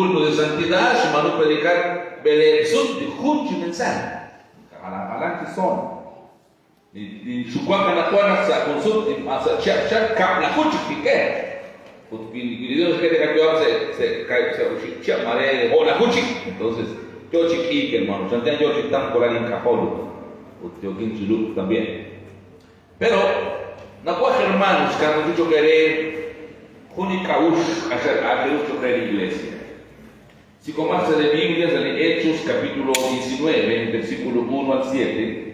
culto de santidad, xinb'aanu predicar b'eleeb' sut li jun chi mensaje. Jalan jalan chi son. Ninxuwak anaqwan naq sa' jun sut sa' chihab' chalk kab'laju chik tink'e. Ut wi li Dios naxk'e li qayu'am sa' kaahib' sa' oxib' chihab' maare o'laju chik. Entonces, yoo chi k'iik, hermano. Chanchan yoo chi tamk walal ink'ajol ut yookin chi lub'k también. Pero, nawaj, hermano, xkanab'ankil choq' eere jun li k'a'uxl q'axal aajel ru choq' re li Iglesia. Sik'omaq sa' li Biblia sa' li Hechos capítulo 19, versículo 1 al 7.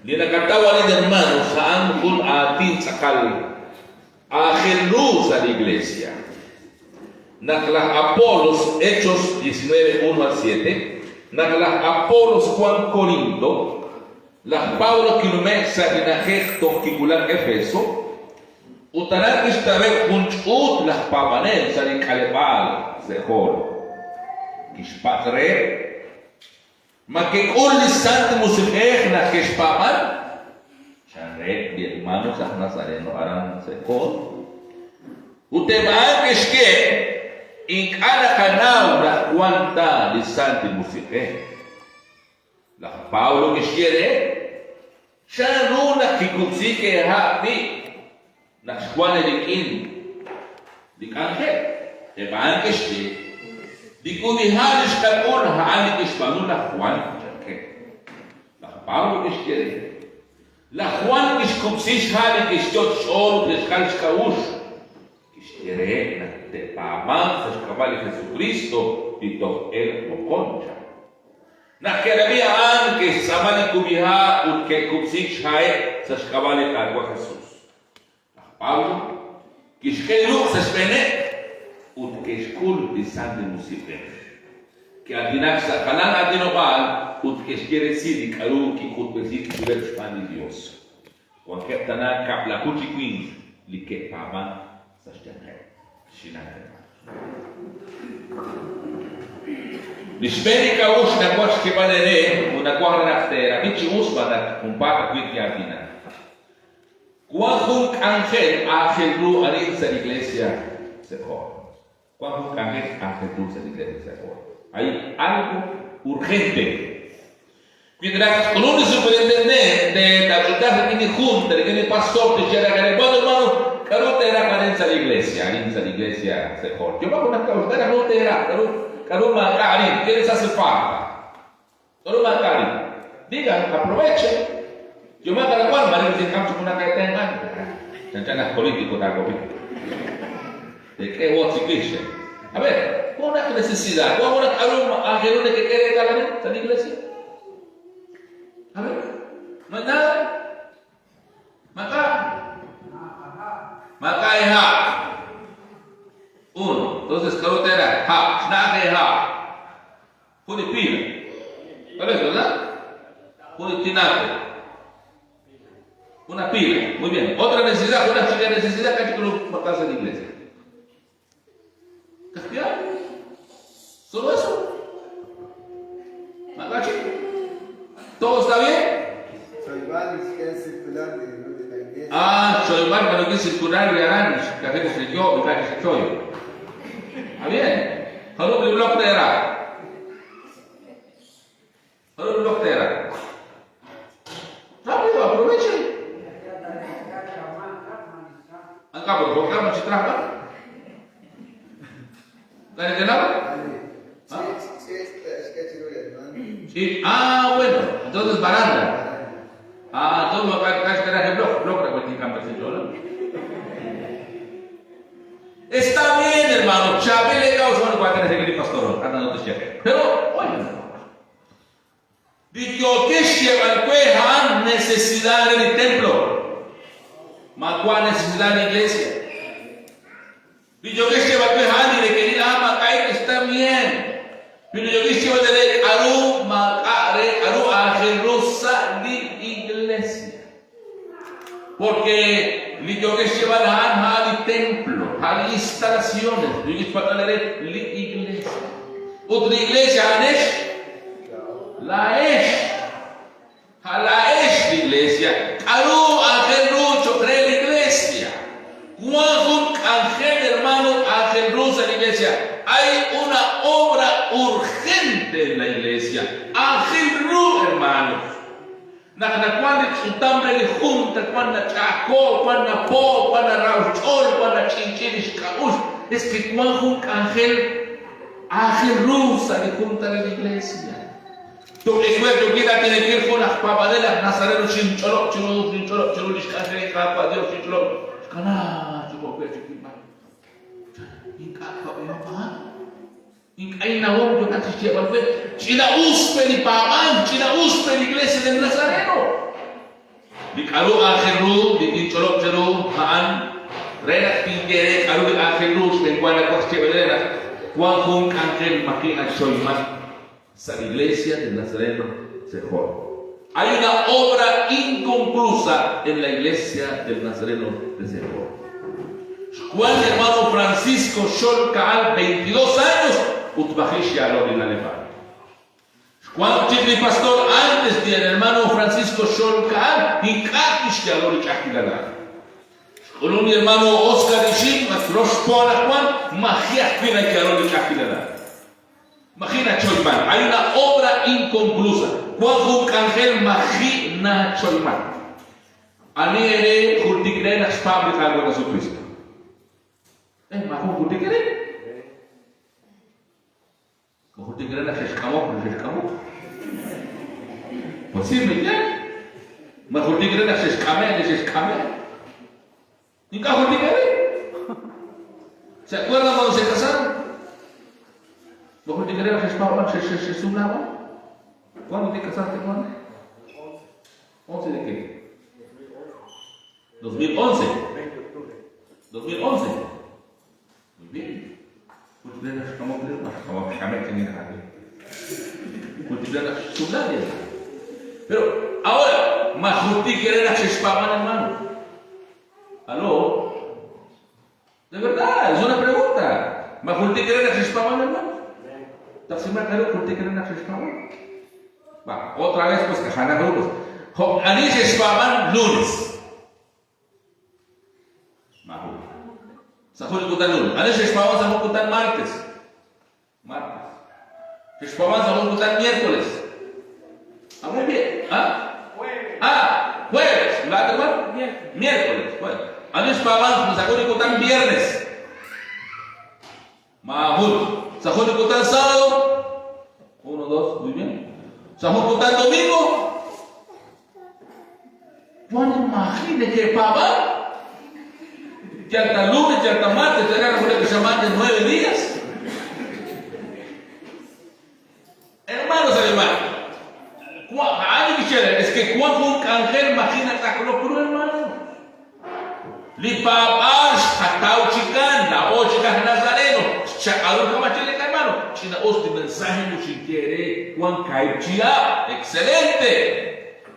Li naqataw arin, hermanos, a'an jun aatin tz'aqal aajel ru sa' li Iglesia. Naq laj Apolos, Hechos 19, 1 al 7, naq laj Apolos wan Corinto, laj Pablo kinume' sa' li na'ajej toj kiwulak Efeso, ut aran kixtaweb' jun ch'uut laj paab'anel sa' li k'aleb'aal Sehol. Kixpatz' reheb', Ma kek'ul li Santil Musiq'ej naq kexpaab'an? Chan reheb' li hermanos aj Nazareno aran Sehol. Ut eb' a'an ke'xye, Ink'a' naqanaw naq wan ta li Santil Musiq'ej. Laj Pablo kixye reheb', Chan ru naq kikub'siik eeha' b'i' naq xwank eerik'in li k'anjel? Eb' a'an ke'xye, Li kub'iha' li xqak'ul a'an li kixb'aanu laj Jwan, chankeb'. Laj Pablo kixye reheb', Laj Jwan kixkub'si xha' li kixyot' xch'ool ut kixjal xk'a'uxl. Kixye reheb' naq te'paab'anq sa' xk'ab'a' li Jesukristo li toj elq moqon, chan. Naq ke'rab'i a'an, ke'xtz'aama li kub'iha' ut ke'kub'siik xha'eb' sa' xk'ab'a' li Qaawa' Jesus. Laj Pablo kixk'e li ruq' sa' xb'eeneb' ut ke'xk'ul li Santil Musiq'ej. Ke'aatinak sa' jalan aatinob'aal ut ke'xye resil li k'a'ru kik'utb'esiik chiruheb' xb'aan li Dios. Wankeb' tana kab'laju chi winq li ke'paab'ank sa' xyanqeb'. Xinank hermanos. Li xb'een li k'a'uxl nawaj xk'eeb'al eere ut nawaj raj naq teerab'i chi us xb'aan naq junpaat ajwi' tin'aatinaq. Wan jun k'anjel aajel ru arin sa' li Iglesia Sephora. Wan jun k'anjel aajel ru sa' li Iglesia Sephora. Hay algo urgente. Wi naraj xk'ulum li superintendente, taach'utlaaq rik'in li junta, rik'in li pastor, tixye raj eere, Bueno, hermano, k'a'ru teeraj arin sa' li Iglesia, arin sa' li Iglesia Sephora? Yo'maq junaq k'a'uxl, k'a' raj ru teeraj? K'a'ru, k'a'ru maak'a' arin? Qué les hace falta? K'a'ru maak'a' arin? Digan, aprovechen. Yo'maq anaqwan, maare tink'am chaq junaq eetenq'ank. Chanchan aj politico taawab'i. Teek'e wotz chiwix. A ver, junaq necesidad, wan junaq k'a'ru aajel ru nekek'e reetal arin sa' li iglesia? A ver, no hay nada. Maak'a'. Maak'a' eeha'. Uno. Entonces, k'a'ru teeraj? Ha'. Xna'aj eeha'. Jun li pila. ¿Cuál es, verdad? Jun li tinaco. Una pila. Muy bien. Otra necesidad, una chica necesidad que hay que matarse en la iglesia. ¿Castigar? ¿Solo eso? ¿Magachi? ¿Todo está bien? circular de, de la iglesia. Ah, Choibal cuando quiere circular le harán café con yo, y choy. Ah, bien. Harus di blok daerah. Harus di blok daerah. Rápido, aprovechen. Angka berbuka mencitrakan. ¿Nadie kenapa? Sí, ah, bueno, entonces baranda. Ah, todo acá está el blog, blog Está bien, hermano, chabele causa no va a tener que pastor, anda no te cheque. Pero, oye, li yookeb' xyeeb'al we a'an necesidad re li templo. Maawa' necesidad li iglesia. Li yookeb' xyeeb'al we a'an li requerir a'an maak'a' está bien. Pero yookeb' xyeeb'al re k'a'ru maak'a' re k'a'ru aajel ru sa' li iglesia. Porque li yookeb' xyeeb'al a'an a'an li templo, a'an li instalaciones, li yookeb' xpatz'b'al re li iglesia. Ut li iglesia a'anex laa'ex. A' laa'ex li iglesia. K'a'ru aajel ru choq' re li iglesia? Wan jun k'anjel, hermano, aajel ru sa' li iglesia. iglesia. Hay una obra urgente en la iglesia. Aajel ru, hermanos. Naq nawank li ch'utam re li junta, wank nach'a'ajko'k, wank napo'k, wank naraw xch'ool, wank nach'inch'in li xk'a'uxl, es que wank jun k'anjel aajel ru sa' li junta re li iglesia. Toj ewer yookin aatinenkil jun aj paab'anel aj Nazareno xinch'olob' chiru, xinch'olob' chiru lix k'anjel li Qaawa' Dios, xinch'olob', xkanaak chi jo'we' chi wilb'al. Chan, ink'a' wab'ihom a'an. Ink'a' innawom yookat chi xyeeb'al we, Ch'ina-us pe li paab'ank, ch'ina-us pe li Iglesia del Nazareno. Li k'a'ru aajel ru li tinch'olob' cheru a'an re naq tinye eere k'a'ru li aajel ru xb'een wa nawaj xyeeb'al eere naq wan jun k'anjel maji' nachoyman sa' li Iglesia del Nazareno Sejor. Hay una obra inconclusa en la Iglesia del Nazareno de Sejor. Xwan li hermano Francisco Xol Caal 22 años ut maji' xyaalo' li na'leb' a'an. Xwank chik li pastor antes li hermano Francisco Xol Caal ink'a' kixyaalo' li ch'a'ajkilal a'an. Xk'ulum li hermano Oscar Ixim ak rox po anaqwan maji' ajwi' nayaalo' li ch'a'ajkilal a'an. Maji' nachoyman. Hay una obra inconclusa. Wan jun k'anjel maji' nachoyman. Ani eere jultik re naq xpaab' li Qaawa' Jesukristo? Eh, maajun jultik eere? Ma jultik re naq xexk'amok, naq xexk'amok? Posible, ya. Ma jultik re naq xexk'ame', li xexk'ame'? Ink'a' jultik eere? ¿Se acuerdan cuando se casaron? Ma jultik re naq xexpaab'an, xexsumlaaban? ¿Cuándo te casaste, Juan? 11 de qué? 2011. 2011. Muy bien. Pero ahora, hermano. ¿Aló? De verdad, es una pregunta. Hermano? Va, otra vez, pues, que grupos. Ani xexpaab'an lunes. Maajun. Sa' jun li kutan lunes. Ani xexpaab'an sa' jun kutan martes. Martes. Xexpaab'an sa' jun kutan miércoles. Ah, muy bien. ¿Ah? Ah, jueves. ¿Laat hermano? Miércoles. Bueno. Ani xpaab'an sa' jun li kutan viernes. Maajun. Sa' jun li kutan sábado. Uno, dos, muy bien. Sa' jun kutan domingo. Wan maji' neke'paab'an. Yal ta lunes, yal ta martes, yal ta jun li xamaan de 9 días. Hermanos, hermanos, a'an li kixye, es que wan jun k'anjel maji' natz'aqlok ru, hermano. Li paab'aal xqataw chikan, laa'o chik aj Nazareno, xchaq'al ru kama' chirix, hermano. Ch'ina-us li mensaje ut xinye eere wan kaahib' chihab'. Excelente!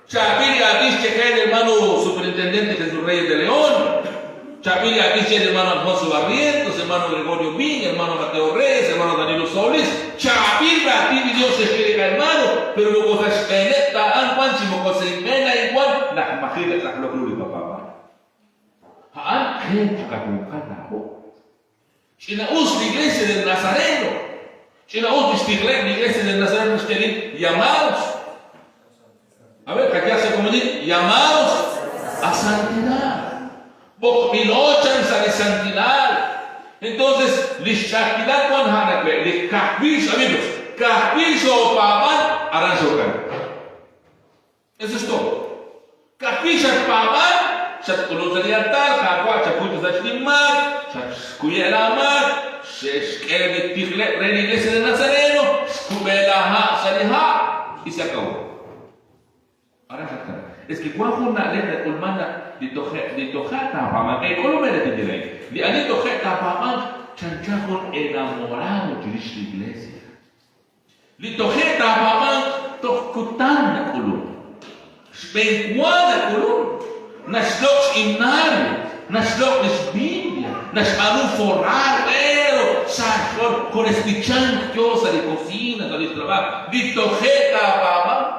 Chaab'il li aatin xye qe li hermano Superintendente Jesús Reyes de León. Chaab'il li aatin xye li hermano Alfonso Barrientos, hermano Gregorio Min, hermano Mateo Reyes, hermano Danilo Solís. Chaab'il raatin li Dios xe'xye li qahermano, pero moko sa' xb'eeneb' ta a'an wan chi moko sa' inb'een a'in wan naq maji' natz'aqlok ru li qapaab'aal. A'an qe chiqajunqal laa'o. Ch'ina-us li Iglesia del Nazareno. Ch'ina-us lix tijleb' li Iglesia del Nazareno naxye arin, Llamados. A ver, qayehaq sa' komonil, Llamados a santidad. B'oqb'ilo chan sa' li santilal. Entonces, lix ch'a'ajkilal wan a'an awe', li ka'ajwi' amigos, ka'ajwi' xoopaab'an, aran xookana. Eso es todo. Ka'ajwi' xatpaab'an, xatk'ulun sa' li altar, Qaawa' chakuy chasach linmaak, xatxkuye' laamaak, xe'xk'e li tijleb' re li Iglesia del Nazareno, xkub'e laaha' sa' li ha', y se acabó. Aran xatkana. Es que wan jun na'leb' nak'ulman naq li toje' li toja' taapaab'anq, eek'ulum eere tinye a'in, li ani toje' taapaab'anq chanchan jun enamorado chirix li Iglesia. Li toje' taapaab'anq toj kutan nak'ulunk. Xb'eenwa nak'ulunk, naxloq' xhimnario, naxloq' li xBiblia, naxb'aanu forrar, pero sa xch'ool junes b'ichank yo sa' li cocina, sa' li xtrabaaj. Li toje' taapaab'anq.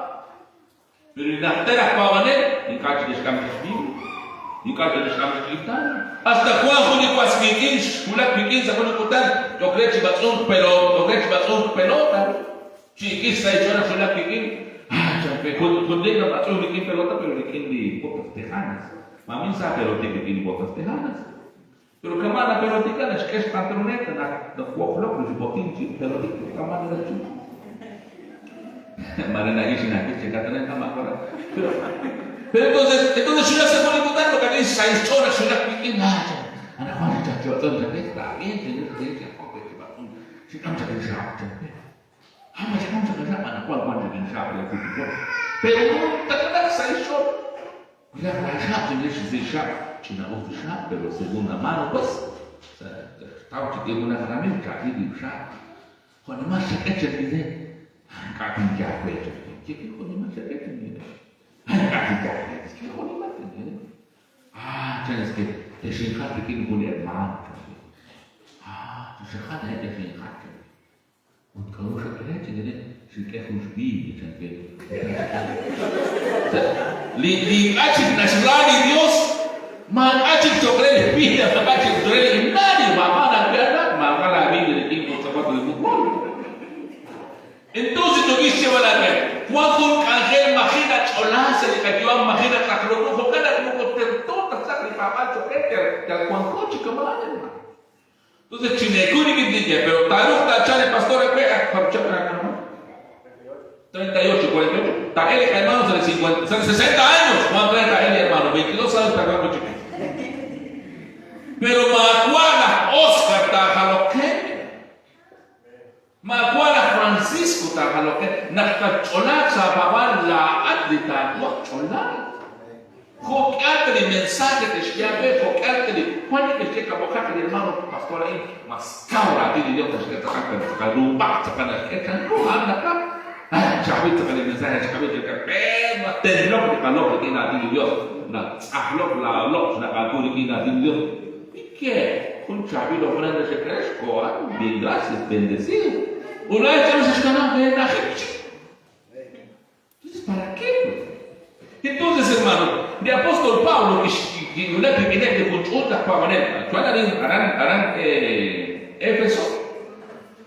Pero li najter aj paab'anel ink'a' chik naxk'am chaq xBiblia. Ink'a' tinxk'am xk'iital. Hasta wank jun li was wiik'in xwulak wik'in sa' jun li kutan, ok re chi b'atz'unk pelo, ok re chi b'atz'unk pelota. Chiikil sa' xch'ool naq xwulak wik'in, ah, chan we, jun jun nab'atz'unk rik'in pelota pero rik'in li botas tejanas. Maamin sa pelotik rik'in li botas tejanas. Pero kama' napelotika naxk'e xpatroneta naq nawoqlok li xbotin chi pelotik kama' narachu. Mare na'ix na'ix che katanen kama' wara. Pero pero entonces entonces xulak sa' jun li kutan lo k'a'in sa' xch'ool naq xulak wik'in, ah, chan, anaqwan xachach'otz'on chan we, está bien, señor, chan, ok, chib'atz'unk, xik'am chaq inxaab' chan we. Ah, ma xik'am chaq inxaab', anaqwan wan chaq inxaab' re futbol. Pero no takanaq sa' xch'ool. Wulaj laaxaab' chirix li xaab', ch'ina'us li xaab', pero segunda mano pues, xtaw chik li junaj ramiiw chaab'il li xaab'. Jo'nimal xak'e chankin re? Ah, ink'a' tinye aawe chankin. Ye we jo'nimal xak'e chankin re. Ah, ink'a' tinye aawe. Ye jo'nimal chankin re. Ah, chan es que texinjach rik'in jun hermano chankin. Ah, xajal eh texinjach chankin. Ut k'a'ru xak'e re? Chan re, Xink'e jun xBiblia, chan we. Li li ink'a' chik naxra li Dios, maak'a' chik choq' re li Biblia, maak'a' chik choq' re li himnario, maak'a' nak'anjelak, maak'a' laa Biblia rik'in jun zapato de futbol. Entonces yookin xyeeb'al aawe, wan jun k'anjel maji' nach'ola sa' li qayu'am, maji' natz'aqlok ru, jo'kan naq moko tento ta tz'aq li paab'aal choq' qe, yal yal wanko chi kama'an, hermano. Entonces chineekuy rik'in tinye, pero taaruuq taachalq li pastor awe' ak jarub' chihab' nakanaw? 38, 48, taa'elq hermano sa' li 50, sa' li 60 años, wank re taa'elq li hermano, 22 años taawanq wi' chik. Pero maawa' laj Oscar taajaloq qe, maawa' laj Francisco taajaloq qe, naq tatch'olaaq sa' apaab'aal laa'at li taawaj ch'olaak. Jo'k'ihal ta li mensaje te'xye aawe, jo'k'ihal ta li wan li te'xye kab'oqaq li hermano pastor a'in, mas kaw raatin li Dios naxk'e tz'aqal pero tz'aqal ruub'aq tz'aqal naxk'e chanru a'an naqaj. Ah, chaab'il tz'aqal li mensaje xqab'i chirix pero natenlok li qalok rik'in raatin li Dios, natz'ajlok laa loq' xnaq' aawu rik'in raatin li Dios. Y qué? Jun chaab'il ofrenda xek'e xkohan, bien gracias, bendecido. Ut laa'ex chanru xexkanab' b'eenajik chik. Entonces, ¿para qué pues? Entonces, hermano, li apóstol Pablo kiwulak rik'ineb' li jun ch'uut laj paab'anel chuan arin aran aran Éfeso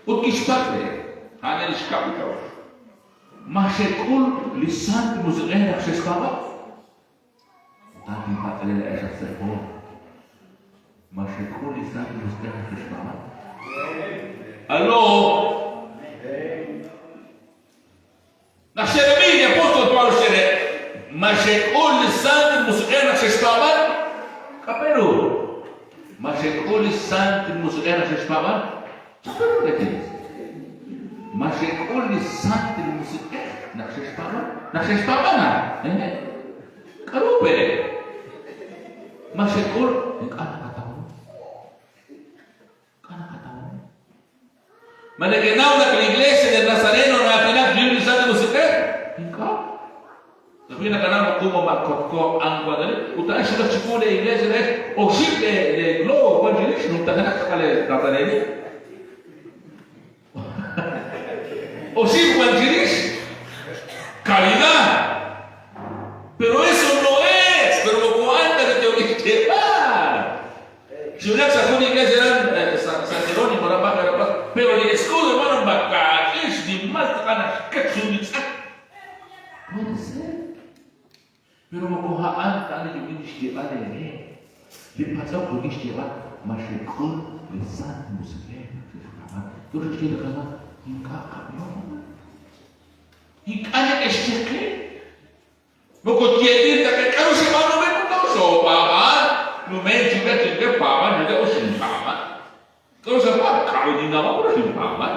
ut kixpatz' reheb', a'an li xkab' li k'a'uxl, Ma xek'ul li Santil Musiq'ej naq xexpaab'an? Ut a'an tinpatz' re laa'ex aj Sergio, Ma xek'ul li Santil Musiq'ej naq xexpaab'an? Alo! Naq xe'rab'i li apóstol Pablo xye re, Ma xek'ul li Santil Musiq'ej naq xexpaab'an? K'a' pe ru? Ma xek'ul li Santil Musiq'ej naq xexpaab'an? K'a' pe ru neke'xye? Ma xek'ul li Santil Musiq'ej naq xexpaab'an? Naq xexpaab'an, a? Hehe'. K'a'ru pe? Ma xek'ul? Ink'a' naqataw ru. K'a' naqataw ru? Ma nekenaw naq li Iglesia del Nazareno na'aatinak chirix li Santil Musiq'ej? Ink'a'. Ka'ajwi' naqanaw naq jun mama' kokko q'an wan arin, ut a'an xwulak chiwu lee Iglesia laa'ex oxib' lee lee globo wan chirix, numtajenaq tz'aqal lee Nazarenil. Oxib' wan chirix. Calidad. Pero eso no es, pero moko a'an ta li yookin xyeeb'al. Xwulak sa' jun iglesia aran San Jerónimo aran Baja Verapaz, pero li escudo hermano makak'il xnimal tz'aqal naxket jun li tz'ak. Puede ser. Pero moko a'an ta li yookin xyeeb'al eere. Li patz'ok yookin xyeeb'al, ma xek'ul li Santil Musiq'ej naq xexpaab'an? Yo xe'xye li Qaawa', ink'a' qab'ihom. Ink'a' neke'xye qe. Moko yeeb'il ta qe k'a'ru xeb'aanu re moko xoopaab'an, numen chire chire paab'an chire ut xinpaab'an. K'a'ru xapaab'? K'a'ru ninnaw pero xinpaab'an.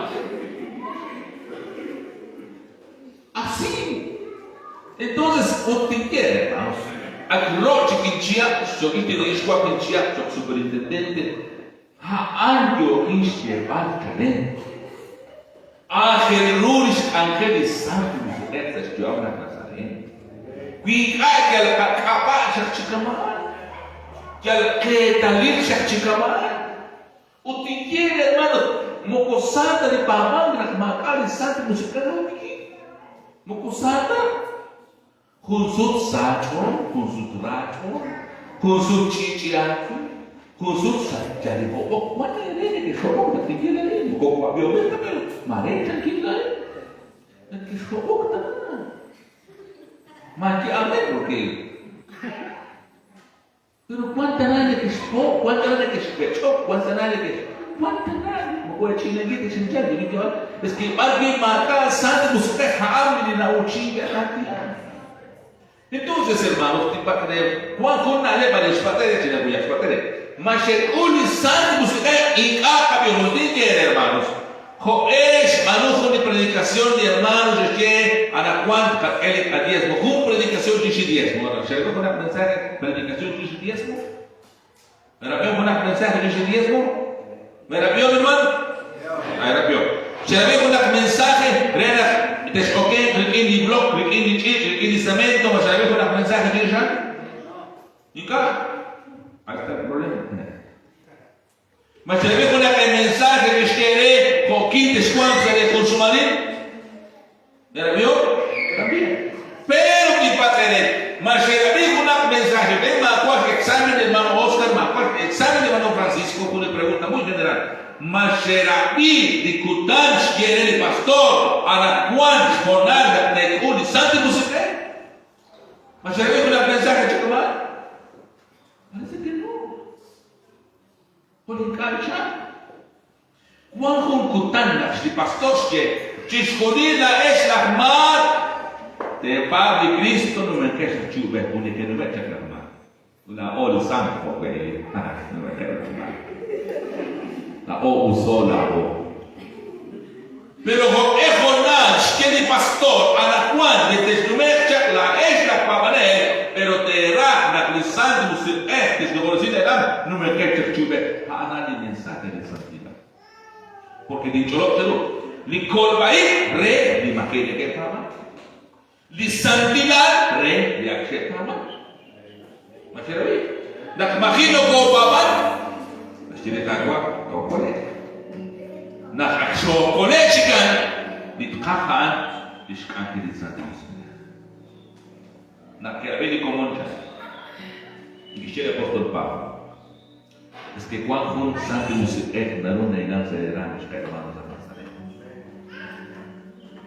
Así. Entonces, ut tinye, hermanos, ak ro' chik inchihab', xyok'il tinrix waq inchihab' choq' superintendente, a'an yookin xyeeb'al chalen. Aajel ru lix k'anjel li Santil Musiq'ej sa' xyu'am laj Nazareno. Wi ink'a' yal qak'ab'a' xaq chi kama'an, yal qeetalil xaq chi kama'an. Ut tinye eere, hermanos, moko sa ta li paab'ank naq maak'a' li Santil Musiq'ej aawik'in. Moko sa ta. Jun sut sa ch'ool, jun sut ra ch'ool. Jun sut ch'i'ch'i'aak Jun sut sa' yal li hob'ok. Wan eere nekexhob'ok naq tinye laa'in, moko wab'ihomeb' ta pero maare chankin laa'in. Nekexhob'ok ta. Maaye amen porque Pero wan tana nekexhob', wan tana nekexwech'ok, wan tana nekex wan tana moko eech'i'nankil texinchal, Es que b'ar wi' maak'a' Santil Musiq'ej a'an li na'uuchink aatin. Entonces, hermanos, tinpatz' re, wan jun na'leb' a' li xpatz' eere, chinawilaq xpatz' eere, Ma xek'ul li Santil Musiq'ej? Ink'a' qab'ihom tinye eere, hermanos. Jo'q'e xb'aanu jun li predicación li hermano xe'xye, Anaqwan tqak'e li qadiezmo? Jun predicación chirix li diezmo. Xe'rab'i junaq mensaje predicación chirix li diezmo? Merab'ihom junaq mensaje chirix li diezmo? Merab'ihom, hermano? Merab'ihom. Xerab'i junaq mensaje re naq tex'okenq rik'in li blok, rik'in li ch'iich', rik'in li cemento, ma xerab'i junaq mensaje chirix a'an? Ink'a'. Ahí está el problema. Ma xerab'i junaq mensaje li xye re jo'kin texwanq sa' li junsumalil? Merab'ihom? También. Pero kinpatz' eere, ma xerab'i junaq mensaje? Ven, maawa' examen hermano Oscar, maawa' examen hermano Francisco, jun li pregunta muy general. Ma xerab'i li kutan xye re li pastor anaqwan xhoonal naq teek'ul li Santil Musiq'ej? Ma xerab'i junaq mensaje chi kama'an? Parece que no. Jun ink'a' chan. Wan jun kutan naq li pastor xye, Chixjunil laa'ex laj maak, teepaab' li Kristo numenqex aj chi ub'ej ut neke'nume' chaq laj maak. Ut laa'o li sant jo' we numenqeb' laj maak. Laa'o uso laa'o. Pero jo'q'e hoonal xye li pastor, Anajwan nekexnume'q chaq laa'ex laj paab'anel, pero teeraj naq li Santil Musiq'ej tixloq'ob'resi leeraam, numenqex chaq chi ub'ej. A'an li mensaje re santidad. Porque ninch'olob' cheru, li kolb'a-ib' re li maji' neke'paab'an, li santilal re li ak xe'paab'an. Ma xerab'i? Naq maji' nokopaab'an, naxye li Qaawa', tookole'q. Naq ak xookole'k chikan, li tqaj a'an lix k'anjel li Santil Musiq'ej. Naq ke'rab'i li komon chaq, li kixye li apóstol Pablo, Es que wan jun Santil Musiq'ej naru nahilan sa' lee raam, ex hermanos aj Nazaret.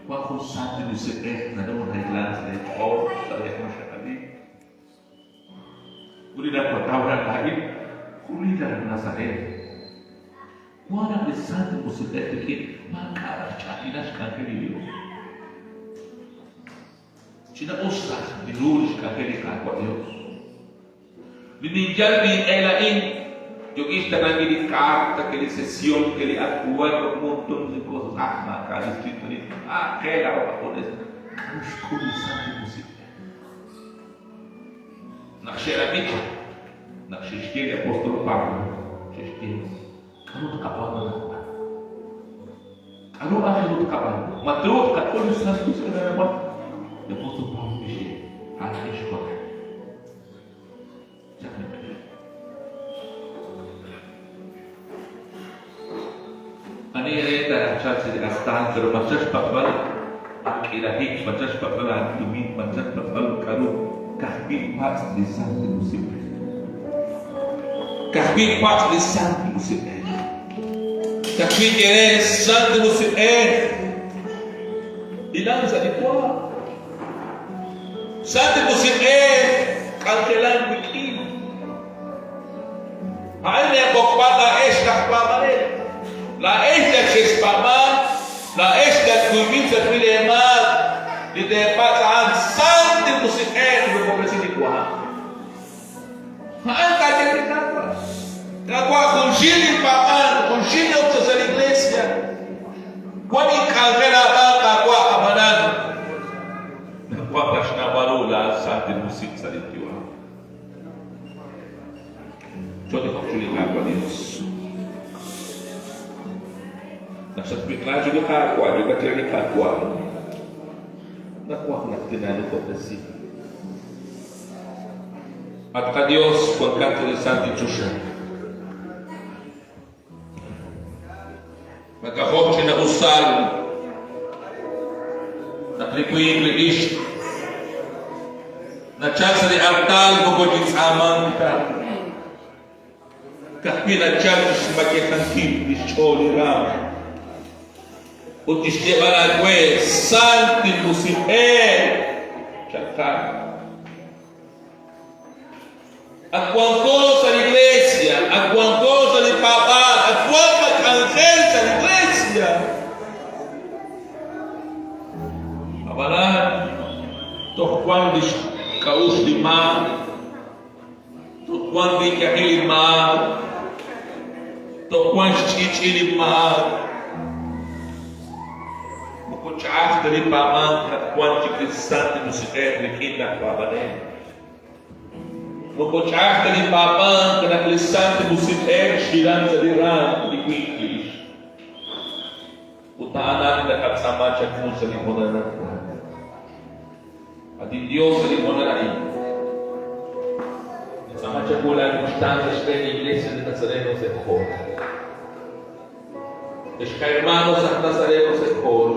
Wan jun Santil Musiq'ej naru nahilan sa' lee ch'ool, sa' lee junxaqalil. Ut li nawataw raj laa'in, jun li aj Nazaret. Wan naq li Santil Musiq'ej rik'in maak'a' raj xch'a'ajkilal xk'anjel li Dios. Ch'ina-us raj li ru lix k'anjel li Qaawa' Dios. Li ninyal wi' inq'e laa'in, yookin xtaqlankil li carta, que li sesión, que li acuerdo, un montón de cosas. Ah, maak'a' distrito li ah, qe laa'o qajunes. K'a'ru xk'ul li Santil Musiq'ej? Naq xe'rab'i chaq, naq xe'xye li apóstol Pablo, xe'xye, K'a'ru tqab'aanu anaqwan? K'a'ru aajel ru tqab'aanu? Ma truuq tqak'ul li Santil Musiq'ej anaqwan? Li apóstol Pablo kixye, A'an a'in xhoonal. Chaq li q'e. Ani eere taachalq sa' li artal, pero matchalk xpatz'b'al aak'irajik, matchalk xpatz'b'al aatumin, matchalk xpatz'b'al k'a'ru, ka'ajwi' patz' li Santil Musiq'ej. Ka'ajwi' patz' li Santil Musiq'ej. Ka'ajwi' ye re li Santil Musiq'ej, Hilan sa' li waanm. Santil Musiq'ej, k'anjelan wik'in. A'in leeb'oqb'al laa'ex laj paab'anel. Laa'ex li ak xexpaab'ank, laa'ex li ak kuyb'il sa' xb'een leemaak, li teepatz' a'an Santil Musiq'ej nujob'resi li waanm. A'an taaye re li Qaawa', Qaawa', junxil ninpaab'ank, junxil nin'ok chaq sa' li iglesia. Wan ink'anjel aab'aan, Qaawa', ab'anan nawaj raj xnawb'al ru laa Santil Musiq' sa' lin yu'am. Chootijoq chiru li Qaawa' Dios. Naq xatwiq'la chiru li Qaawa', yookat chire li Qaawa', nawaj naq tinaanujob'resi. At qaDios, wankat sa' li santil choxa. Mak'ajo' ch'ina-usal naq li winq li ixq. Nachalk sa' li artal moko chi tz'aamank ta. Ka'ajwi' nachalk chi xmayejankil li xch'ool li raanm. Ut chi xyeeb'al aawe, Santil Musiq'ej, chalqat. Ak wanko sa' li Iglesia, ak wanko sa' li paab'aal, ak wan qak'anjel sa' li Iglesia. Ab'anan, toj wan lix k'a'uxl li maak, toj wan riyajil li maak, toj wan xch'i'ch'i'il li maak. Moko ch'a'aj ta li paab'ank naq wan chik li Santil Musiq'ej rik'in laj paab'anel. Moko ch'a'aj ta li paab'ank naq li Santil Musiq'ej xhilan sa' li raanm li winq li ixq. Ut a'an li naqatz'aama chawu sa' li hoonal anaqwan. At inDios sa' li hoonal a'in, nintz'aama chawu laa wuxtaan sa' xb'een li Iglesia de Nazareno sa' Jol. Ex qahermanos aj Nazareno sa' Jol,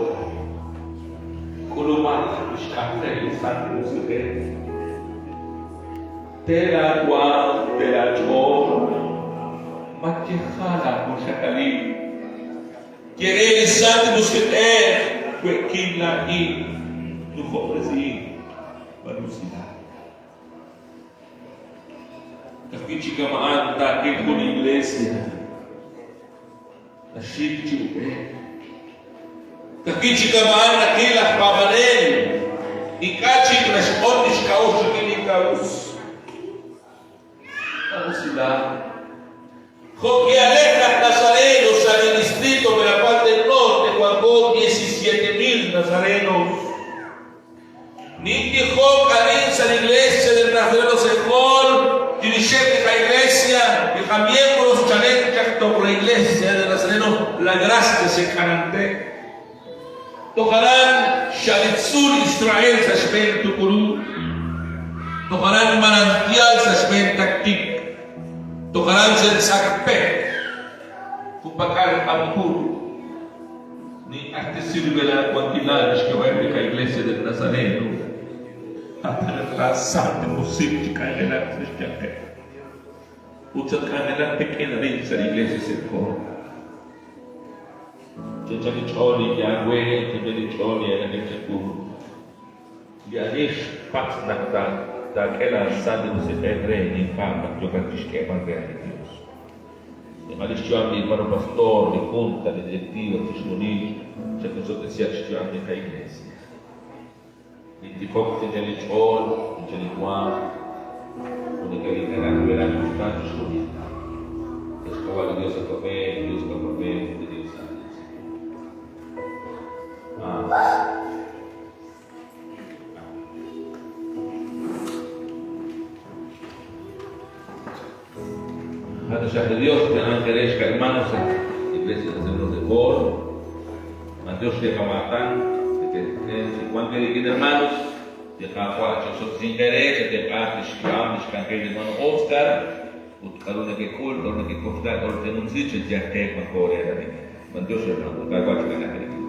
k'ulumaq lix k'anjel li Santil Musiq'ej. Te laa waam, te laa ch'ool, mayeja laa junxaqalil. Ye re li Santil Musiq'ej, We'kin laa'in, nujob'resihin b'an usilal. Ka'ajwi' chi kama'an taaqil jun iglesia naxik chi ub'ej. Ka'ajwi' chi kama'an naqil laj paab'anel ink'a' chik naxq'ol lix k'a'uxl rik'in li ink'a' us. Usilal. Jo' k'ihaleb' laj Nazareno sa' li distrito Verapaz del Norte wanko 17,000 Nazarenos. Nintijok arin sa' li Iglesia del Nazareno Sejol chirixeb' li qaIglesia, li qamiembros chalen chaq toj la Iglesia del Nazareno La Gracia xe'k'anante. Toj aran xa'li tzuul Israel sa' xb'een Tukuru, toj aran Manantial sa' xb'een Taktik, toj aran sa' Tz'akpek, junpak'al Ampur. Ninq'axtesi rub'el aawankilal lix k'ab'a'eb' li qaIglesia del Nazareno, a'anaq laa Santil Musiq' chi k'anjelak sa' xyanqeb', ut chatk'anjelaq qik'in arin sa' li Iglesia Serkor. Chanchan li ch'ool li Yahweh, chanchan li ch'ool li alalej chawu. Li ani xpatz' naq taak'e laa Santil Musiq'ej re, ninpaab' naq yookat chixk'eeb'al re a' li Dios. Ninq'a lix yu'am li hermano pastor, li junta, li directiva, chixjunil chakosob'tesihaq xyu'am li qaIglesia. Nintijok chanchan li ch'ool, chanchan li waanm, ut neke'rink'anaq rub'elaj uxtaan chixjunil. Sa' xk'ab'a' li Dios Yuwa'b'ej, li Dios K'ajolb'ej, ut li Dios Santil Musiq'ej. Amen. A' taxaq li Dios tenq'anq eere ex hermanos sa' Iglesia de San de Oro. B'antiox li qamaatan li wank eerik'in hermanos. Li Qaawa' chi'osob'tesinq eere, chetenq'aaq lix yu'am, lix k'anjel li hermano Oscar, ut k'a'ru nekek'ul, k'a'ru nekek'oxla, k'a'ru tenumsi, cheyal qe wanko re rab'inkil. B'antiox hermano, li Qaawa' chikanaaq eerik'in.